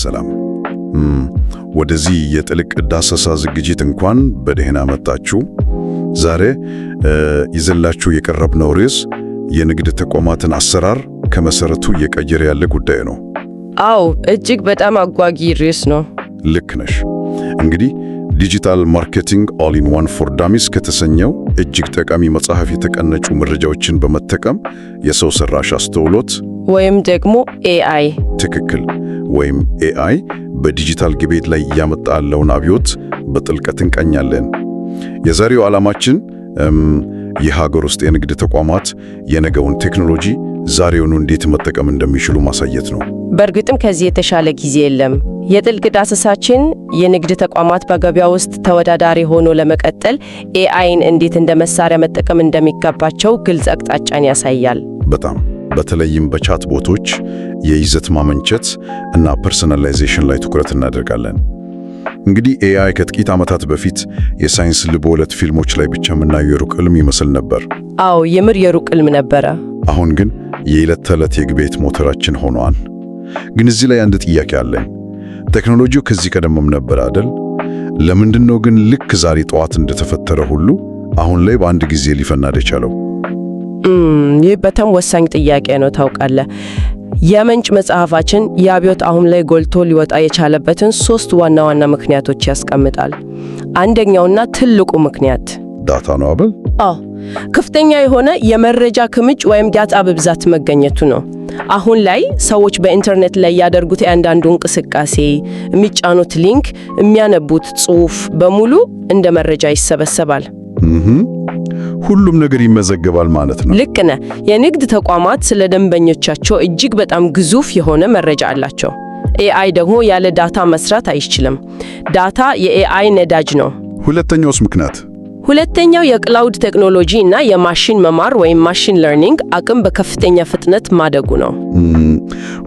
ሰላም። ወደዚህ የጥልቅ ዳሰሳ ዝግጅት እንኳን በደህና መጣችሁ። ዛሬ ይዘንላችሁ የቀረብነው ርዕስ የንግድ ተቋማትን አሰራር ከመሰረቱ እየቀየረ ያለ ጉዳይ ነው። አዎ፣ እጅግ በጣም አጓጊ ርዕስ ነው። ልክ ነሽ። እንግዲህ Digital Marketing All in One for Dummies ከተሰኘው እጅግ ጠቃሚ መጽሐፍ የተቀነጨቡ መረጃዎችን በመጠቀም የሰው ሰራሽ አስተውሎት ወይም ደግሞ AI። ትክክል፣ ወይም AI በዲጂታል ግብይት ላይ እያመጣ ያለውን አብዮት በጥልቀት እንቃኛለን። የዛሬው ዓላማችን የሀገር ውስጥ የንግድ ተቋማት የነገውን ቴክኖሎጂ ዛሬውኑ እንዴት መጠቀም እንደሚችሉ ማሳየት ነው። በእርግጥም ከዚህ የተሻለ ጊዜ የለም። የጥልቅ ዳሰሳችን የንግድ ተቋማት በገበያ ውስጥ ተወዳዳሪ ሆኖ ለመቀጠል AI ን እንዴት እንደ መሳሪያ መጠቀም እንደሚገባቸው ግልጽ አቅጣጫን ያሳያል። በጣም በተለይም በ chatbot ኦች፣ የይዘት ማመንጨት እና personalization ላይ ትኩረት እናደርጋለን። እንግዲህ AI ከጥቂት ዓመታት በፊት የሳይንስ ልቦለድ ፊልሞች ላይ ብቻ የምናየው የሩቅ ህልም ይመስል ነበር። አዎ፣ የምር የሩቅ ህልም ነበረ። አሁን ግን የዕለት ተዕለት የግብይት ሞተራችን ሆኗል። ግን እዚህ ላይ አንድ ጥያቄ አለኝ። ቴክኖሎጂው ከዚህ ቀደምም ነበር አይደል? ለምንድን ነው ግን ልክ ዛሬ ጠዋት እንደተፈጠረ ሁሉ አሁን ላይ በአንድ ጊዜ ሊፈነዳ የቻለው? ይህ በጣም ወሳኝ ጥያቄ ነው፣ ታውቃለህ። የምንጭ መጽሐፋችን ይህ አብዮት አሁን ላይ ጎልቶ ሊወጣ የቻለበትን ሶስት ዋና ዋና ምክንያቶች ያስቀምጣል። አንደኛውና ትልቁ ምክንያት Data ነው አይደል? አዎ፣ ከፍተኛ የሆነ የመረጃ ክምችት ወይም data በብዛት መገኘቱ ነው። አሁን ላይ ሰዎች በኢንተርኔት ላይ ያደረጉት እያንዳንዱ እንቅስቃሴ፣ የሚጫኑት link፣ የሚያነቡት ጽሑፍ በሙሉ እንደ መረጃ ይሰበሰባል። ሁሉም ነገር ይመዘገባል ማለት ነው። ልክ ነህ። የንግድ ተቋማት ስለ ደንበኞቻቸው እጅግ በጣም ግዙፍ የሆነ መረጃ አላቸው። AI ደግሞ ያለ data መስራት አይችልም። Data የ AI ነዳጅ ነው። ሁለተኛውስ ምክንያት? ሁለተኛው የ cloud ቴክኖሎጂ እና የማሽን መማር ወይም machine learning አቅም በከፍተኛ ፍጥነት ማደጉ ነው።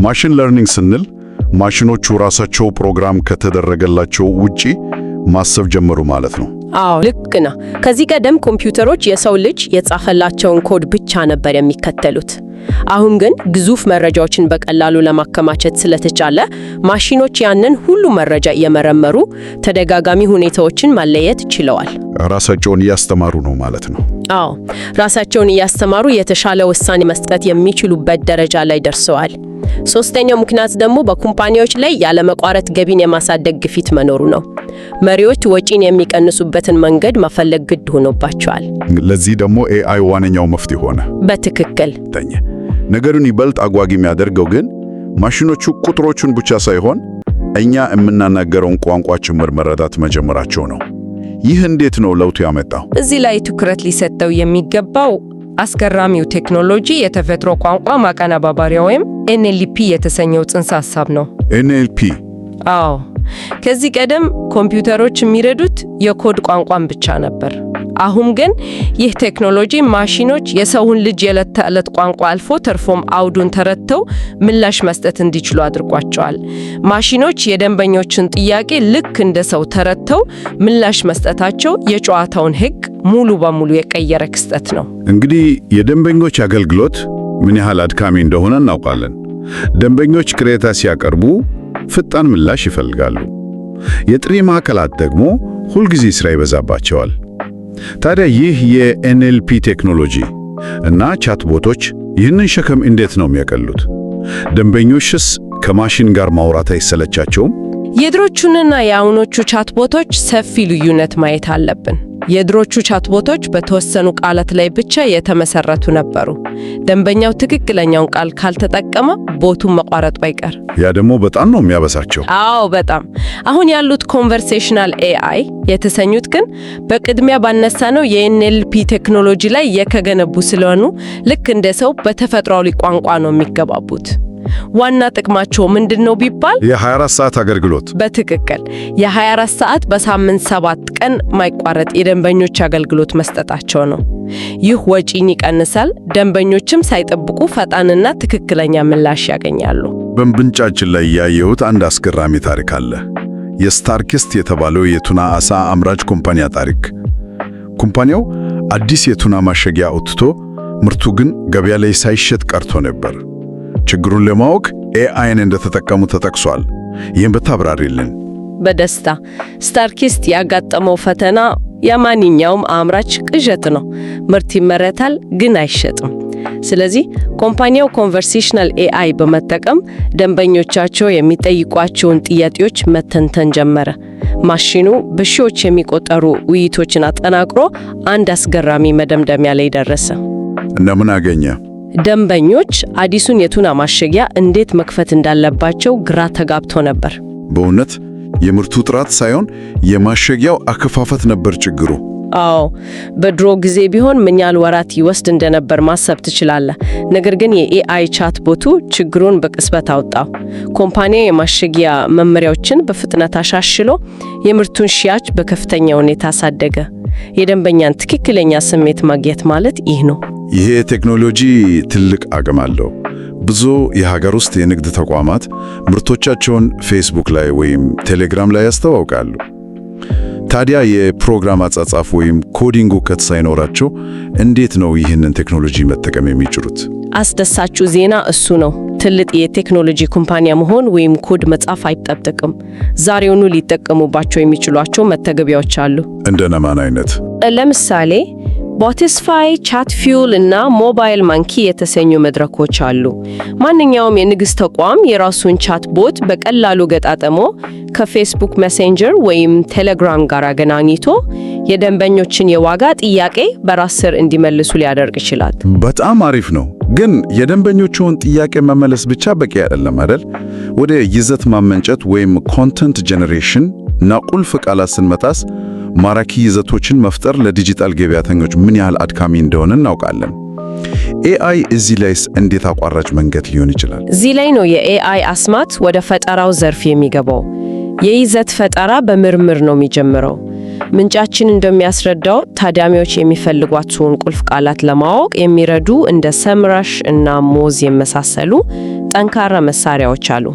Machine learning ስንል ማሽኖቹ ራሳቸው ፕሮግራም ከተደረገላቸው ውጪ ማሰብ ጀመሩ ማለት ነው። አዎ፣ ልክ ነህ። ከዚህ ቀደም ኮምፒውተሮች የሰው ልጅ የጻፈላቸውን ኮድ ብቻ ነበር የሚከተሉት። አሁን ግን ግዙፍ መረጃዎችን በቀላሉ ለማከማቸት ስለተቻለ ማሽኖች ያንን ሁሉ መረጃ እየመረመሩ ተደጋጋሚ ሁኔታዎችን መለየት ችለዋል። ራሳቸውን እያስተማሩ ነው ማለት ነው። አዎ፣ ራሳቸውን እያስተማሩ የተሻለ ውሳኔ መስጠት የሚችሉበት ደረጃ ላይ ደርሰዋል። ሶስተኛው ምክንያት ደግሞ በኩምፓኒዎች ላይ ያለመቋረጥ ገቢን የማሳደግ ግፊት መኖሩ ነው። መሪዎች ወጪን የሚቀንሱበትን መንገድ መፈለግ ግድ ሆኖባቸዋል። ለዚህ ደግሞ AI ዋነኛው መፍትሄ ሆነ። በትክክል። ተኘ ነገሩን ይበልጥ አጓጊ የሚያደርገው ግን ማሽኖቹ ቁጥሮቹን ብቻ ሳይሆን እኛ የምንናገረውን ቋንቋ ጭምር መረዳት መጀመራቸው ነው። ይህ እንዴት ነው ለውጡ ያመጣው? እዚህ ላይ ትኩረት ሊሰጠው የሚገባው አስገራሚው ቴክኖሎጂ የተፈጥሮ ቋንቋ ማቀነባበሪያ ወይም NLP የተሰኘው ጽንሰ ሐሳብ ነው። NLP? አዎ፣ ከዚህ ቀደም ኮምፒውተሮች የሚረዱት የኮድ ቋንቋን ብቻ ነበር። አሁን ግን ይህ ቴክኖሎጂ ማሽኖች የሰውን ልጅ የዕለት ተዕለት ቋንቋ አልፎ ተርፎም አውዱን ተረድተው ምላሽ መስጠት እንዲችሉ አድርጓቸዋል። ማሽኖች የደንበኞችን ጥያቄ ልክ እንደ ሰው ተረድተው ምላሽ መስጠታቸው የጨዋታውን ሕግ ሙሉ በሙሉ የቀየረ ክስተት ነው። እንግዲህ የደንበኞች አገልግሎት ምን ያህል አድካሚ እንደሆነ እናውቃለን። ደንበኞች ቅሬታ ሲያቀርቡ ፈጣን ምላሽ ይፈልጋሉ። የጥሪ ማዕከላት ደግሞ ሁልጊዜ ሥራ ይበዛባቸዋል። ታዲያ ይህ የ NLP ቴክኖሎጂ እና chatbot ኦች ይህንን ሸክም እንዴት ነው የሚያቀሉት? ደንበኞችስ ከማሽን ጋር ማውራት አይሰለቻቸውም? የድሮቹንና የአሁኖቹ chatbot ኦች ሰፊ ልዩነት ማየት አለብን። የድሮቹ chatbot ኦች በተወሰኑ ቃላት ላይ ብቻ የተመሰረቱ ነበሩ። ደንበኛው ትክክለኛውን ቃል ካልተጠቀመ bot ኡን መቋረጡ አይቀር። ያ ደግሞ በጣም ነው የሚያበሳጨው። አዎ፣ በጣም። አሁን ያሉት conversational AI የተሰኙት ግን በቅድሚያ ባነሳነው የ NLP ቴክኖሎጂ ላይ የተገነቡ ስለሆኑ ልክ እንደ ሰው በተፈጥሯዊ ቋንቋ ነው የሚግባቡት። ዋና ጥቅማቸው ምንድን ነው ቢባል የ24 ሰዓት አገልግሎት። በትክክል፣ የ24 ሰዓት፣ በሳምንት 7 ቀን ማይቋረጥ የደንበኞች አገልግሎት መስጠታቸው ነው። ይህ ወጪን ይቀንሳል። ደንበኞችም ሳይጠብቁ ፈጣንና ትክክለኛ ምላሽ ያገኛሉ። በምንጫችን ላይ ያየሁት አንድ አስገራሚ ታሪክ አለ። የስታርኪስት የተባለው የቱና አሳ አምራች ኩምፓኒያ ታሪክ። ኩምፓኒያው አዲስ የቱና ማሸጊያ አውጥቶ ምርቱ ግን ገበያ ላይ ሳይሸጥ ቀርቶ ነበር። ችግሩን ለማወቅ AI ን እንደተጠቀሙ ተጠቅሷል። ይህን ብታብራሪልን። በደስታ። ስታርኪስት ያጋጠመው ፈተና የማንኛውም አምራች ቅዠት ነው። ምርት ይመረታል፣ ግን አይሸጥም። ስለዚህ company ው conversational AI በመጠቀም ደንበኞቻቸው የሚጠይቋቸውን ጥያቄዎች መተንተን ጀመረ። ማሽኑ በሺዎች የሚቆጠሩ ውይይቶችን አጠናቅሮ አንድ አስገራሚ መደምደሚያ ላይ ደረሰ። እና ምን አገኘ? ደንበኞች አዲሱን የቱና ማሸጊያ እንዴት መክፈት እንዳለባቸው ግራ ተጋብቶ ነበር። በእውነት የምርቱ ጥራት ሳይሆን የማሸጊያው አከፋፈት ነበር ችግሩ። አዎ፣ በድሮ ጊዜ ቢሆን ምን ያህል ወራት ይወስድ እንደነበር ማሰብ ትችላለህ። ነገር ግን የ AI chatbot ኡ ችግሩን በቅጽበት አወጣው። Company ው የማሸጊያ መመሪያዎችን በፍጥነት አሻሽሎ የምርቱን ሽያጭ በከፍተኛ ሁኔታ አሳደገ። የደንበኛን ትክክለኛ ስሜት ማግኘት ማለት ይህ ነው። ይሄ ቴክኖሎጂ ትልቅ አቅም አለው። ብዙ የሀገር ውስጥ የንግድ ተቋማት ምርቶቻቸውን ፌስቡክ ላይ ወይም ቴሌግራም ላይ ያስተዋውቃሉ። ታዲያ የፕሮግራም አጻጻፍ ወይም coding እውቀት ሳይኖራቸው እንዴት ነው ይህንን ቴክኖሎጂ መጠቀም የሚችሉት? አስደሳቹ ዜና እሱ ነው። ትልቅ የቴክኖሎጂ ኩባንያ መሆን ወይም ኮድ መጻፍ አይጠበቅም። ዛሬውኑ ሊጠቀሙባቸው የሚችሏቸው መተግበሪያዎች አሉ። እንደነማን አይነት? ለምሳሌ Botsify፣ Chatfuel እና MobileMonkey የተሰኙ መድረኮች አሉ። ማንኛውም የንግድ ተቋም የራሱን chatbot በቀላሉ ገጣጥሞ ከ Facebook Messenger ወይም ቴሌግራም ጋር አገናኝቶ የደንበኞችን የዋጋ ጥያቄ በራስ ሰር እንዲመልሱ ሊያደርግ ይችላል። በጣም አሪፍ ነው። ግን የደንበኞቹን ጥያቄ መመለስ ብቻ በቂ አይደለም አይደል? ወደ ይዘት ማመንጨት ወይም content generation እና ቁልፍ ቃላት ስንመጣስ ማራኪ ይዘቶችን መፍጠር ለዲጂታል ገበያተኞች ምን ያህል አድካሚ እንደሆነ እናውቃለን። AI እዚህ ላይስ እንዴት አቋራጭ መንገድ ሊሆን ይችላል? እዚህ ላይ ነው የ AI አስማት ወደ ፈጠራው ዘርፍ የሚገባው። የይዘት ፈጠራ በምርምር ነው የሚጀምረው። ምንጫችን እንደሚያስረዳው ታዳሚዎች የሚፈልጓቸውን ቁልፍ ቃላት ለማወቅ የሚረዱ እንደ Semrush እና Moz የመሳሰሉ ጠንካራ መሳሪያዎች አሉ።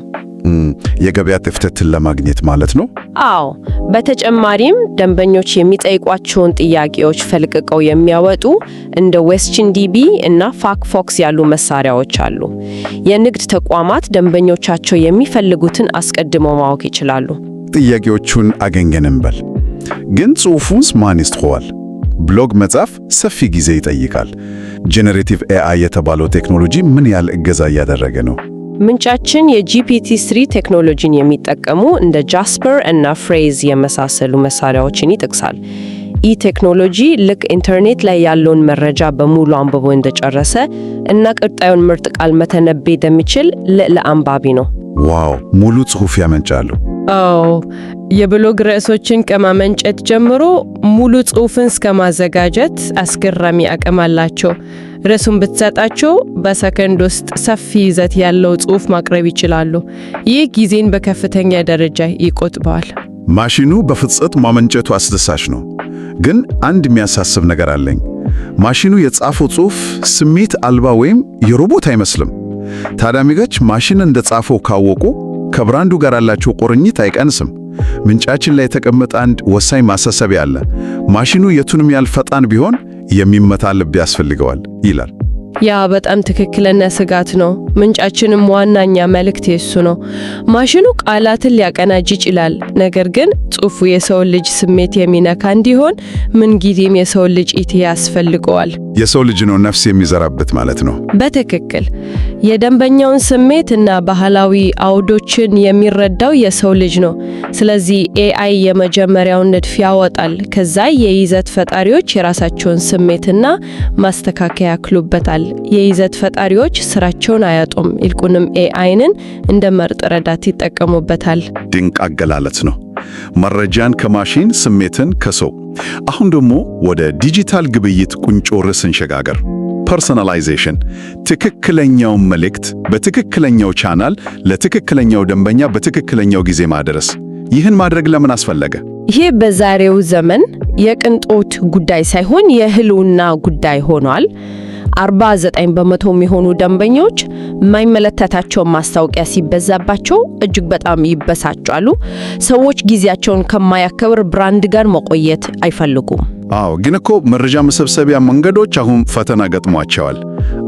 የገበያ ክፍተትን ለማግኘት ማለት ነው። አዎ። በተጨማሪም ደንበኞች የሚጠይቋቸውን ጥያቄዎች ፈልቅቀው የሚያወጡ እንደ QuestionDB እና FaqFox ያሉ መሳሪያዎች አሉ። የንግድ ተቋማት ደንበኞቻቸው የሚፈልጉትን አስቀድመው ማወቅ ይችላሉ። ጥያቄዎቹን አገኘን እንበል። ግን ጽሑፉንስ ማን ይጽፈዋል? ብሎግ መጻፍ ሰፊ ጊዜ ይጠይቃል። Generative AI የተባለው ቴክኖሎጂ ምን ያህል እገዛ እያደረገ ነው? ምንጫችን የ GPT-3 ቴክኖሎጂን የሚጠቀሙ እንደ Jasper እና Frase የመሳሰሉ መሳሪያዎችን ይጠቅሳል። ይህ ቴክኖሎጂ ልክ ኢንተርኔት ላይ ያለውን መረጃ በሙሉ አንብቦ እንደጨረሰ እና ቀጣዩን ምርጥ ቃል መተንበይ እንደሚችል ልዕለ አንባቢ ነው። Wow! ሙሉ ጽሑፍ ያመነጫሉ። አዎ፣ የብሎግ ርዕሶችን ከማመንጨት ጀምሮ ሙሉ ጽሑፍን እስከ ማዘጋጀት አስገራሚ አቅም አላቸው። ርዕሱን ብትሰጣቸው በሰከንድ ውስጥ ሰፊ ይዘት ያለው ጽሑፍ ማቅረብ ይችላሉ። ይህ ጊዜን በከፍተኛ ደረጃ ይቆጥበዋል። ማሽኑ በፍጥነት ማመንጨቱ አስደሳች ነው። ግን አንድ የሚያሳስብ ነገር አለኝ። ማሽኑ የጻፈው ጽሑፍ ስሜት አልባ ወይም የሮቦት አይመስልም። ታዳሚዎች ማሽን እንደጻፈው ካወቁ ከ brand ኡ ጋር ያላቸው ቁርኝት አይቀንስም። ምንጫችን ላይ የተቀመጠ አንድ ወሳኝ ማሳሰቢያ አለ። ማሽኑ የቱንም ያህል ፈጣን ቢሆን የሚመታ ልብ ያስፈልገዋል ይላል። ያ በጣም ትክክለኛ ስጋት ነው። ምንጫችንም ዋናኛ መልእክት የሱ ነው። ማሽኑ ቃላትን ሊያቀናጅ ይችላል፣ ነገር ግን ጽሑፉ የሰውን ልጅ ስሜት የሚነካ እንዲሆን ምንጊዜም የሰውን ልጅ እይታ ያስፈልገዋል። የሰው ልጅ ነው ነፍስ የሚዘራበት ማለት ነው። በትክክል። የደንበኛውን ስሜት እና ባህላዊ አውዶችን የሚረዳው የሰው ልጅ ነው። ስለዚህ AI የመጀመሪያውን ንድፍ ያወጣል። ከዛ የይዘት ፈጣሪዎች የራሳቸውን ስሜትና ማስተካከያ ያክሉበታል። የይዘት ፈጣሪዎች ስራቸውን አያጡም፣ ይልቁንም AI ንን እንደ ምርጥ ረዳት ይጠቀሙበታል። ድንቅ አገላለጽ ነው። መረጃን ከማሽን፣ ስሜትን ከሰው። አሁን ደግሞ ወደ ዲጂታል ግብይት ቁንጮ ርዕስ እንሸጋገር። Personalization፣ ትክክለኛውን መልእክት በትክክለኛው ቻናል ለትክክለኛው ደንበኛ በትክክለኛው ጊዜ ማድረስ። ይህን ማድረግ ለምን አስፈለገ? ይህ በዛሬው ዘመን የቅንጦት ጉዳይ ሳይሆን የህልውና ጉዳይ ሆኗል። 49% የሚሆኑ ደንበኞች የማይመለከታቸውን ማስታወቂያ ሲበዛባቸው እጅግ በጣም ይበሳጫሉ። ሰዎች ጊዜያቸውን ከማያከብር brand ጋር መቆየት አይፈልጉም። አዎ፣ ግን እኮ መረጃ መሰብሰቢያ መንገዶች አሁን ፈተና ገጥሟቸዋል።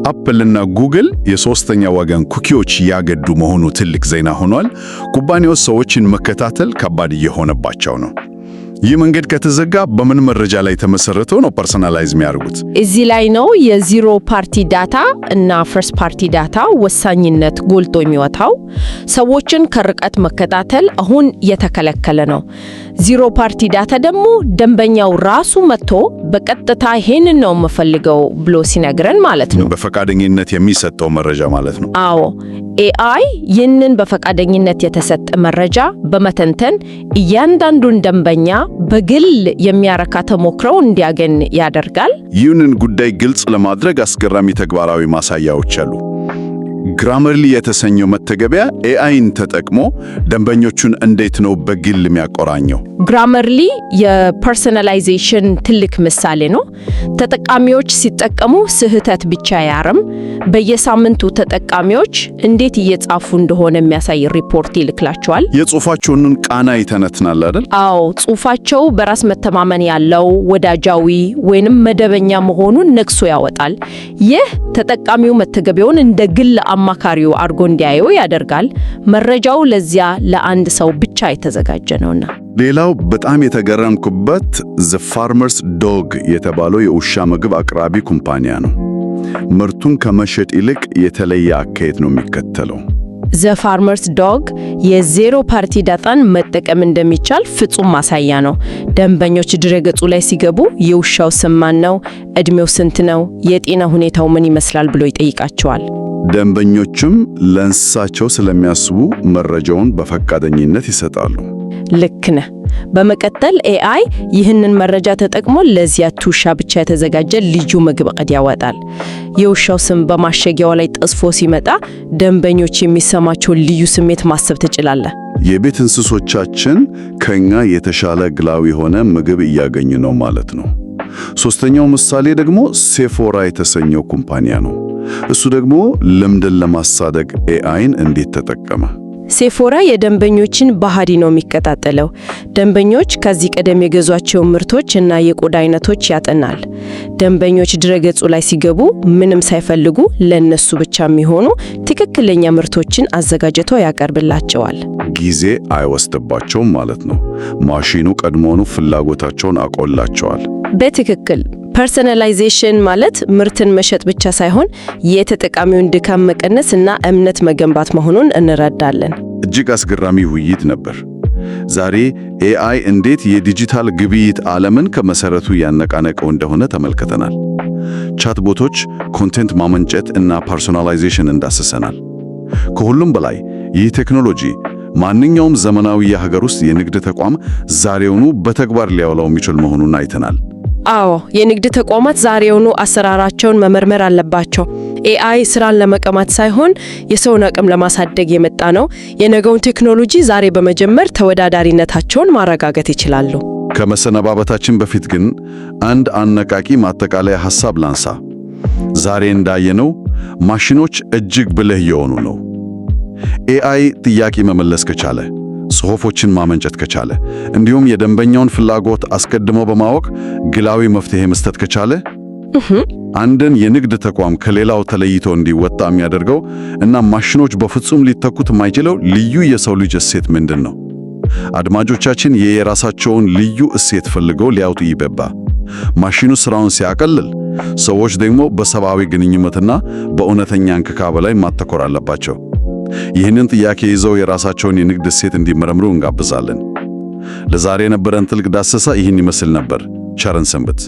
አፕል እና ጉግል የሶስተኛ ወገን cookie ዎች እያገዱ መሆኑ ትልቅ ዜና ሆኗል። ኩባንያዎች ሰዎችን መከታተል ከባድ እየሆነባቸው ነው። ይህ መንገድ ከተዘጋ በምን መረጃ ላይ ተመስርተው ነው personalize የሚያደርጉት? እዚህ ላይ ነው የ zero party data እና first party data ወሳኝነት ጎልቶ የሚወጣው። ሰዎችን ከርቀት መከታተል አሁን የተከለከለ ነው። Zero party data ደግሞ ደንበኛው ራሱ መጥቶ በቀጥታ ይሄንን ነው የምፈልገው ብሎ ሲነግረን ማለት ነው። በፈቃደኝነት የሚሰጠው መረጃ ማለት ነው። አዎ፣ AI ይህንን በፈቃደኝነት የተሰጠ መረጃ በመተንተን እያንዳንዱን ደንበኛ በግል የሚያረካ ተሞክሮ እንዲያገኝ ያደርጋል። ይህንን ጉዳይ ግልጽ ለማድረግ አስገራሚ ተግባራዊ ማሳያዎች አሉ። Grammarly የተሰኘው መተግበሪያ AI ን ተጠቅሞ ደንበኞቹን እንዴት ነው በግል የሚያቆራኘው? Grammarly የ personalization ትልቅ ምሳሌ ነው። ተጠቃሚዎች ሲጠቀሙ ስህተት ብቻ አያርምም። በየሳምንቱ ተጠቃሚዎች እንዴት እየጻፉ እንደሆነ የሚያሳይ ሪፖርት ይልክላቸዋል። የጽሑፋቸውን ቃና ይተነትናል አይደል? አዎ፣ ጽሑፋቸው በራስ መተማመን ያለው፣ ወዳጃዊ ወይንም መደበኛ መሆኑን ነቅሶ ያወጣል። ይህ ተጠቃሚው መተግበሪያውን እንደ ግል አማካሪው አድርጎ እንዲያየው ያደርጋል። መረጃው ለዚያ ለአንድ ሰው ብቻ የተዘጋጀ ነውና። ሌላው በጣም የተገረምኩበት The Farmer's Dog የተባለው የውሻ ምግብ አቅራቢ ኩባንያ ነው። ምርቱን ከመሸጥ ይልቅ የተለየ አካሄድ ነው የሚከተለው። The Farmer's Dog የ zero party data ን መጠቀም እንደሚቻል ፍጹም ማሳያ ነው። ደንበኞች ድረገጹ ላይ ሲገቡ የውሻው ስም ማን ነው፣ ዕድሜው ስንት ነው፣ የጤና ሁኔታው ምን ይመስላል ብሎ ይጠይቃቸዋል። ደንበኞቹም ለእንስሳቸው ስለሚያስቡ መረጃውን በፈቃደኝነት ይሰጣሉ። ልክ ነህ። በመቀጠል AI ይህንን መረጃ ተጠቅሞ ለዚያ ውሻ ብቻ የተዘጋጀ ልዩ ምግብ እቅድ ያወጣል። የውሻው ስም በማሸጊያው ላይ ተጽፎ ሲመጣ ደንበኞች የሚሰማቸውን ልዩ ስሜት ማሰብ ትችላለህ። የቤት እንስሶቻችን ከኛ የተሻለ ግላዊ የሆነ ምግብ እያገኙ ነው ማለት ነው። ሶስተኛው ምሳሌ ደግሞ Sephora የተሰኘው ኩባንያ ነው። እሱ ደግሞ ልምድን ለማሳደግ AI ን እንዴት ተጠቀመ? Sephora የደንበኞችን ባህሪ ነው የሚከታተለው። ደንበኞች ከዚህ ቀደም የገዟቸውን ምርቶች እና የቆዳ አይነቶች ያጠናል። ደንበኞች ድረገጹ ላይ ሲገቡ ምንም ሳይፈልጉ ለነሱ ብቻ የሚሆኑ ትክክለኛ ምርቶችን አዘጋጅቶ ያቀርብላቸዋል። ጊዜ አይወስድባቸውም ማለት ነው። ማሽኑ ቀድሞውኑ ፍላጎታቸውን አውቆላቸዋል። በትክክል። Personalization ማለት ምርትን መሸጥ ብቻ ሳይሆን የተጠቃሚውን ድካም መቀነስ እና እምነት መገንባት መሆኑን እንረዳለን። እጅግ አስገራሚ ውይይት ነበር። ዛሬ AI እንዴት የዲጂታል ግብይት ዓለምን ከመሰረቱ እያነቃነቀው እንደሆነ ተመልክተናል። Chatbot ኦች፣ content ማመንጨት እና personalization እንዳስሰናል። ከሁሉም በላይ ይህ ቴክኖሎጂ ማንኛውም ዘመናዊ የሀገር ውስጥ የንግድ ተቋም ዛሬውኑ በተግባር ሊያውለው የሚችል መሆኑን አይተናል። አዎ፣ የንግድ ተቋማት ዛሬውኑ አሰራራቸውን መመርመር አለባቸው። AI ስራን ለመቀማት ሳይሆን የሰውን አቅም ለማሳደግ የመጣ ነው። የነገውን ቴክኖሎጂ ዛሬ በመጀመር ተወዳዳሪነታቸውን ማረጋገጥ ይችላሉ። ከመሰነባበታችን በፊት ግን አንድ አነቃቂ ማጠቃለያ ሐሳብ ላንሳ። ዛሬ እንዳየነው ማሽኖች እጅግ ብልህ እየሆኑ ነው። AI ጥያቄ መመለስ ከቻለ፣ ጽሑፎችን ማመንጨት ከቻለ፣ እንዲሁም የደንበኛውን ፍላጎት አስቀድሞ በማወቅ ግላዊ መፍትሄ መስጠት ከቻለ፣ አንድን የንግድ ተቋም ከሌላው ተለይቶ እንዲወጣ የሚያደርገው እና ማሽኖች በፍጹም ሊተኩት የማይችለው ልዩ የሰው ልጅ እሴት ምንድን ነው? አድማጮቻችን የየራሳቸውን ልዩ እሴት ፈልገው ሊያወጡ ይገባል። ማሽኑ ስራውን ሲያቀልል፣ ሰዎች ደግሞ በሰብአዊ ግንኙነትና በእውነተኛ እንክብካቤ ላይ ማተኮር አለባቸው። ይህንን ጥያቄ ይዘው የራሳቸውን የንግድ እሴት እንዲመረምሩ እንጋብዛለን። ለዛሬ የነበረን ጥልቅ ዳሰሳ ይህን ይመስል ነበር። ቸር እንሰንብት።